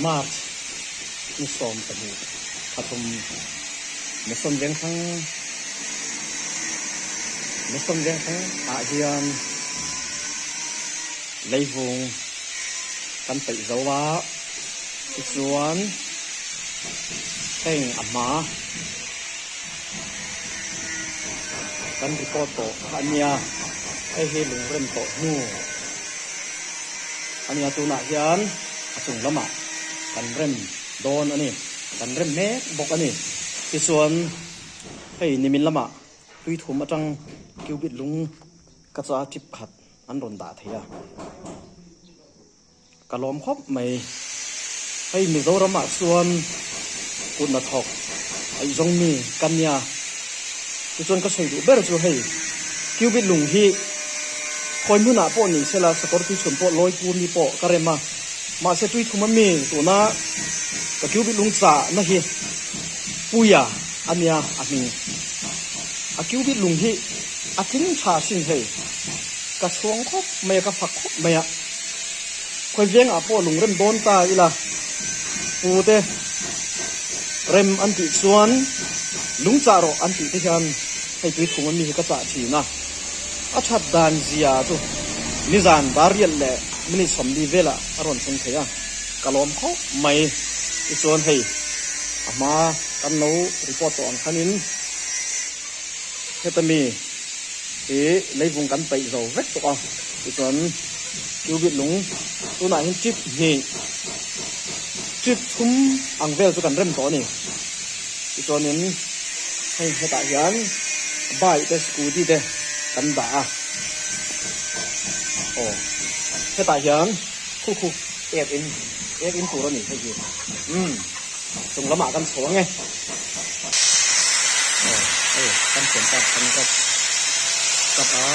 March ni 12 thla thum Mission Vengthlang Mission Vengthlang ah hian leivung kan peih zo a tichuan heng a hma kan record tawh kha a nia hei hi lungrem tawh hnu a nia tunah hian a chung lamah kan rem dawn a ni kan rem mek bawk a ni tichuan hei nimin lamah tui thum atang cubit lung ka cha tip khat an rawn dah thei a. Ka lawm khawp mai. Hei Mizoram ah chuan kut hnathawk aih zawng mi ka nia. Tichuan ka sawi duh ber chu hei cubit lung hi khawi hmun ah pawh ni sela sakawr tui chhun pawh lawi pu mi pawh ka rem a. Mahse tui thum a mi tuna ka cubit lung chah na hi Puia a nia a hming. A cubit lung hi a tling tha sin hei. Ka chhuang khawp mai a ka fak khawp mai a. Khawi vengah pawh lungrem dawn ta ila pu te rem an tih chuan lung chah rawh an tih te hian hei tui thung ami hi ka chah thin a, a that dan zia chu nizan dar riat leh minute 40 velah a rawn thleng thei a, ka lawm khawp mai. Tichuan hei a hma kan lo report tawh ang khanin heta mi hi leivung kan peih zo vek tawh a, tichuan cubit lung tunah hian chip hnih chip thum ang vel chu kan rem tawh a ni. Tichuanin hei hetah hian bike te scooty te kan dah a, aw hetah hian khu khu ek in ek in tur a ni hei hi umm chung lamah kan chho ang e. Aw hei kan thian tak kan kawp kap a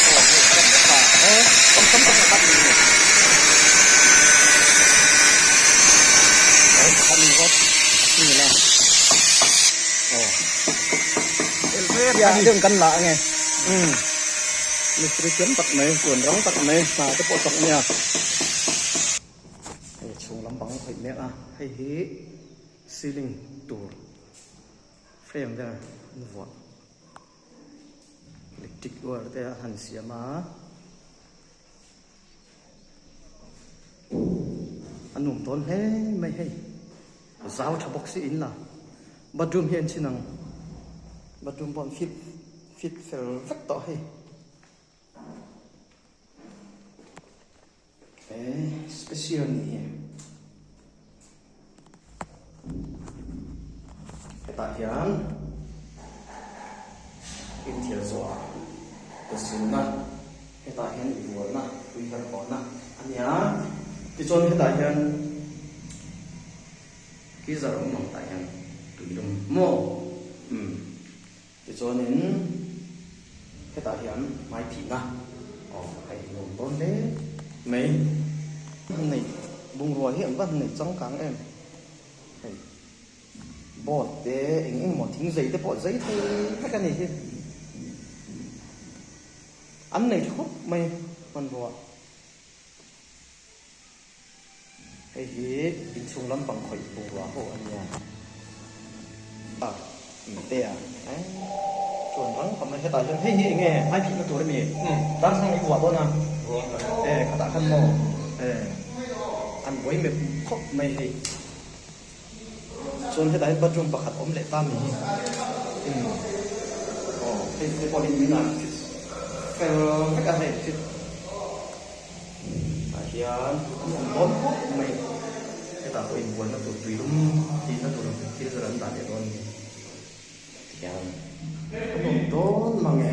aw hei kan ta e tam tam tak tak ni ni aw pakhat ni kawp ni la aw ya deuh kan la ange um mistri thiam tak mai tuan rang tak mai hna te pawh chak nia. Hei chhung lam bang khawih mek a, hei hi ceiling tur frame vel an vuah electric wire te a han siam a, a nuam dawn hle mai hei zau tha bawk si in la bathroom hi an chhin ang bathroom pawh an fit fit fel vek tawh hei. He special ni hi. Hetah hian inthiar zawhah kawsilna, hetah hian ibualna, tui herhawhna a ni a. Tichuan hetah hian geyser a awm ang tah hian tuilum maw? Umm. Tichuanin hetah hian hmai phihna aw hei nuam dawn hle mai. Han nei bungrua hi an va han nei changkang em hei board te eng eng emaw thing zei te pawh zei thei vek a ni hi an nei tha khawp mai hmanrua. Hei hi inchhung lampang khawih bungrua ho a nia. A mte a eh chuan rang khawp mai hetah hian hei hi enge hmai phihna tur a mi darthlang i vuah dawn a eh khatah khan maw eh an buai mep khawp mai hei chuan hetah hian bathroom pakhat awm leh ta a ni hi umm aw hei te pawh hi min an fit fel vek a hei fit. Tah hian an awm dawn khawp mai. Hetah pawh inbualna tur tuilum tihna tur thil zawrh an dah leh dawn a ni. Tihian an awm dawn mang e.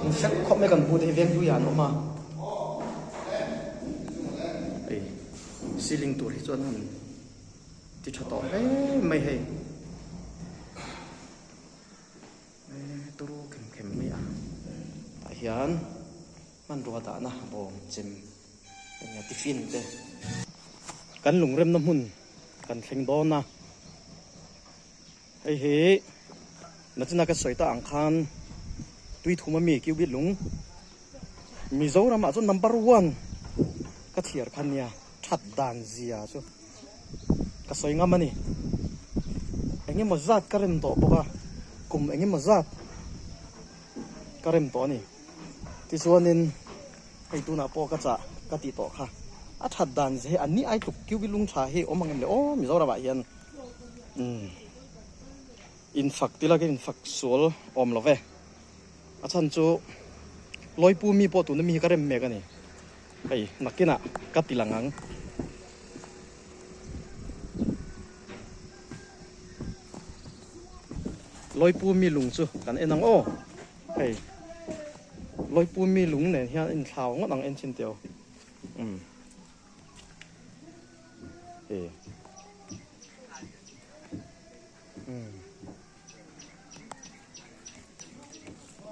An hrep khawp mai kan pu te hi veng hlui ah an awm a. Hei ceiling tur hi chuan han ti tha tawh hle mai hei. Turu khem khem mai a tah hian hmanrua dahna bawm chem eng nge tiffin te kan lungremna hmun kan thleng dawn a hei hi nachina ka sawi ta ang khan tui thum ami cubit lung Mizoram ah chuan number one. ka chhiar kha nia that dan zia chu ka sawi ngam a ni. Engemaw zat ka rem tawh bawk a, kum engemaw zat ka rem tawh a ni. Tichuanin hei tunah pawh ka chah ka tih tawh kha a that dan zia hi an ni ai tluk kiu lung tha hi awm ang em le aw Mizoram ah hian umm infak tila ka infak sual awm lo ve. A chhan chu Lawipu mi pawh tuna mi hi ka rem mek a ni. Hei nakinah ka ti lang ang. Lawipu mi lung chu kan en ang aw. Hei Lawipu mi lung nen hian a inthlau ngawt ang en chin teu. Umm. Hei. Umm.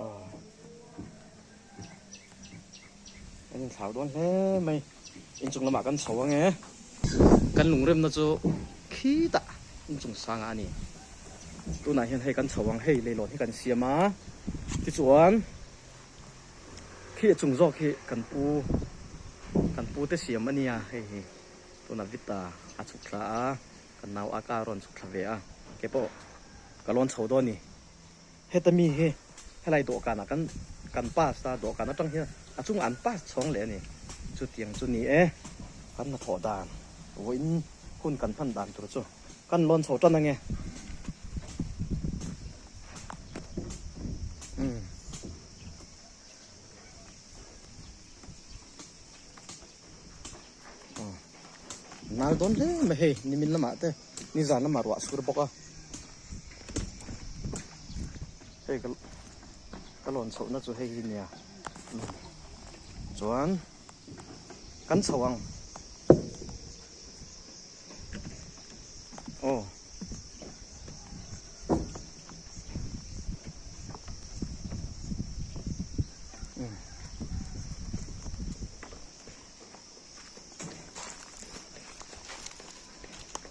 Aw. An inthlau dawn hle mai. Inchung lamah kan chho ang e. Kan lungremna chu khitah inchung sangah a ni. Tunah hian hei kan chho ang hei leilawn hi kan siam a. Tichuan khi a chung zawk hi kan pu kan pu te siam a nia hei hi tunah Vita a chhuk thla a. Kan nau a ka rawn chhuk thla ve a, ke pawh ka lawn chho dawn ni. Heta mi hi helai dawhkanah kan kan pass a, dawhkan atang hian a chungah an pass chhawng leh a ni. Chutiang chu ni e, kan hnathawh dan vawiin hun kan hman dan tur chu kan lawn chho tan ange. Umm. Nal dawn hle mai hei nimin lamah te nizan lamah ruah a sur bawk a hei ka ka lawn chhoh na chu hei hi nia chuan kan chho ang aw.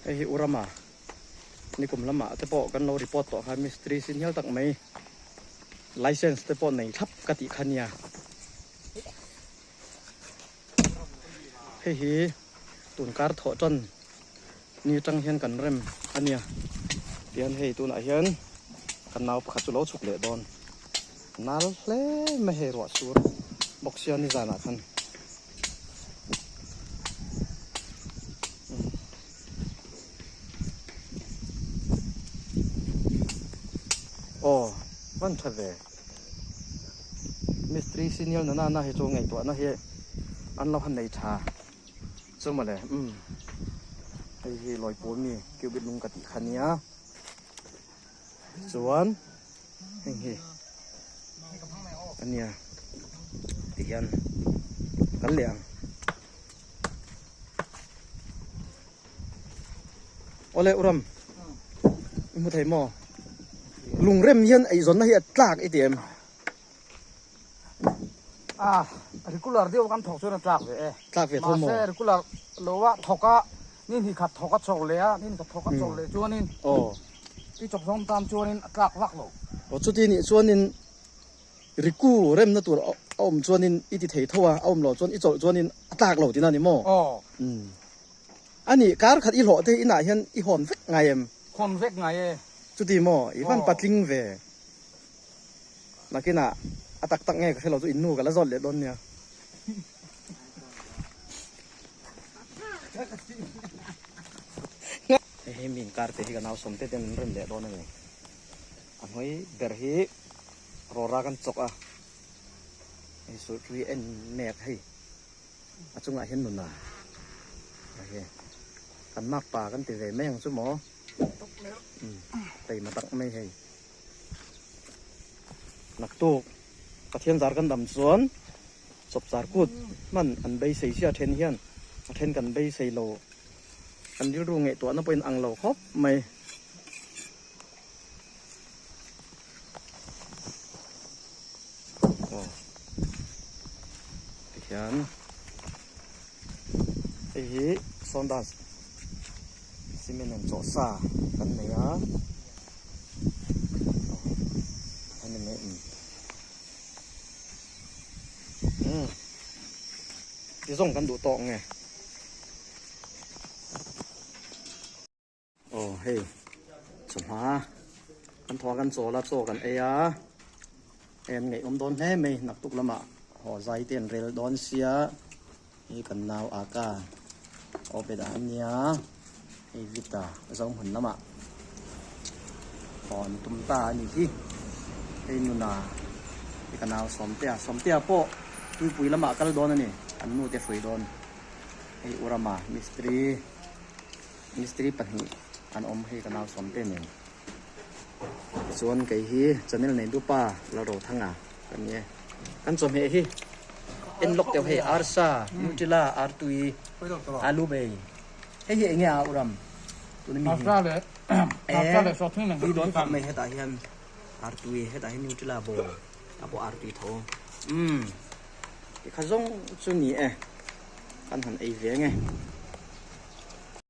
Hei hi Urama nikum lamah te pawh kan lo report tawh kha mistri sin hial tak mai license te pawh nei thlap ka tih kha nia hei hi tun kar thawh tan ni atang hian kan rem a nia tihian hei tunah hian kan nau pakhat chu lo chhuk leh dawn nal hle mai hei ruah sur bawk sia nizanah khan. Aw van tha ve mistri senior nana na hi chu ngaihtuahna hi an lo han nei tha. Chu mawle umm hei hi Lawipu mi cubit lung ka tih kha nia chuan heng hi a nia ti hian kan leh ang awle uram i hmu thei maw lungrem hian eizawnna hi a tlak i ti em. A regular deuh kan thawk chuan a tlak ve e. Tlak ve tho maw? Mahse regular lo a thawk a ni hnih khat thawk a chawk leh a ni hnih khat thawk a chawk leh chuanin Aw. I chawp zawng tan chuanin a tlak vak lo. Aw chuti nih chuanin riku remna tur a awm chuanin i ti thei tho a, a awm loh chuan i chawlh chuanin a tlak lo tihna a ni maw? Aw. Umm. A nih kar khat i hlawh te inah hian i hawn vek ngai em? Hawn vek ngai e. Chuti maw? I van patling ve. Nakinah a tak tak nge ka hrelo chu in nu ka la zawt leh dawn nia. Hei hi mi inkar te hi ka nausawm te ten an rem leh dawn a ni. A hnuai ber hi rawra kan chawk a, hei sulhlui en mek hei a chungah hian nuna hei kan makpa kan ti ve mai ang chu maw taima tak mai hei. Naktuk Pathian zar kan dam chuan chawpchar kut hman an beisei sia then hian a then kan beisei lo kan rilru ngaihtuahna pawhin ang lo khawp mai. Aw tikhian hei hi sawndas cement an chawh sa kan nei a. Ti zawng kan duh tawk nge. Aw hei chawhma kan thaw a kan chawl a chaw kan ei a hei an ngaihawm dawn hle mai naktuk lamah haw zai te an rel dawn sia hei kan nau aka aw pe dah ania hei vita zohmun lamah haw an tum ta a nih hi hei nuna hei ka nau sawmtea sawmtea pawh tuipui lamah kal dawn a ni an nu te hrui dawn hei urama mistri. Mistri pahnih an awm hei ka nau sawmte nen tichuan kei hi channel nei dupa Lalrothanga ka ni e kan chawhmeh hi en lawk teuh hei arsa nutella artui alu bei hei hi enge a uram tuna mi hi tui dawn khawp mai hetah hian artui hetah hian nutella bawm a pawh artui tho umm tikha zawng chu ni e kan han ei ve nge.